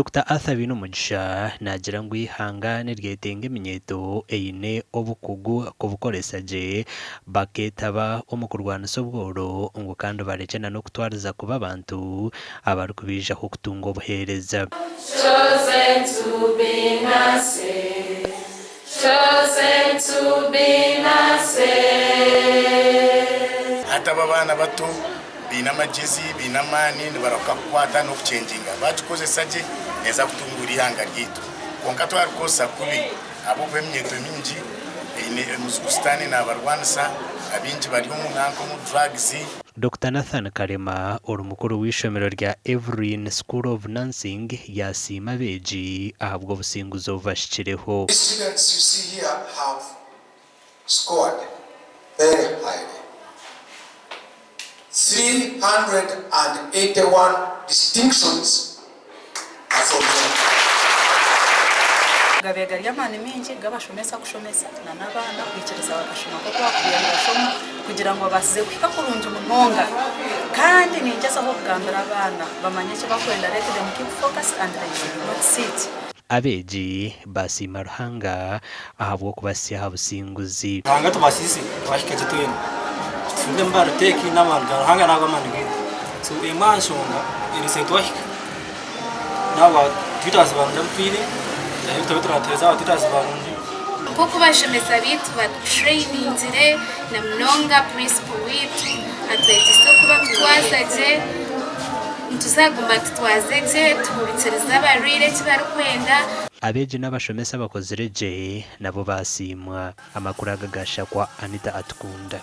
Dokita Arthur Bainomugisha naagira ngu eihanga niryetenga eminyeeto eine obukugu kubukoresa gye bakeetaba omu kurwanisa obworo ngu kandi barekye na n'okutwariza kubi abantu abarikubaijaho kutunga obuheereza. Chosen to be nurses, chosen to be nurses. Hati abo abaana bato baine amagyezi, baine amaani, nibarahuka kukwata n'okukyengyinga. Baakikozesa gye, neeza kutunguura eihanga ryaitu. Kwonka twarikozesa kubi, ahabw'okuba eminyeeto mingi eine omuzigu Sitaane naabarwanisa, abaingi bari omu nanka omu drugs. Dokita Nathan Kalema ori mukuru w'eishomero rya Evelyn School of Nursing yaasiima abeegi ahabw'obusinguzi obu bahikireho. These students you see here have scored very highly, 381 distinctions are from here. Gabaire gari amaani maingi g'abashomesa kushomesa na n'abaana kwikiriza bakashoma nk'oku bakubaire nibashoma kugira ngu babaasize kuhika kurungi munonga. Kandi ningyezaho kugambira abaana bamanye eki bakwenda let them keep focus and they should not sit. Abeegi baasiima Ruhanga ahabw'okubahitsya aha businguzi. Ruhanga atubaasiise twahika gye twena. Tufunire embari teeki n'amaani ga Ruhanga n'ago amaani gaitu. So emwe aha nshonga eretsire twahika n'ahabwa tutors barungi abu twine, turiyo turateeza aba tutors barungi. Nk'oku bashomesa baitu batutureyiningyire na munonga puriinsipo waitu atwegyesa oku barikutwaza gye, nituza kuguma tutwaze gye tuhurikirize abarwaire eki barikwenda. Abeegi n'abashomesa abakozire gye nabo baasiimwa. Amakuru aga gaashakwa Anita Atukunda.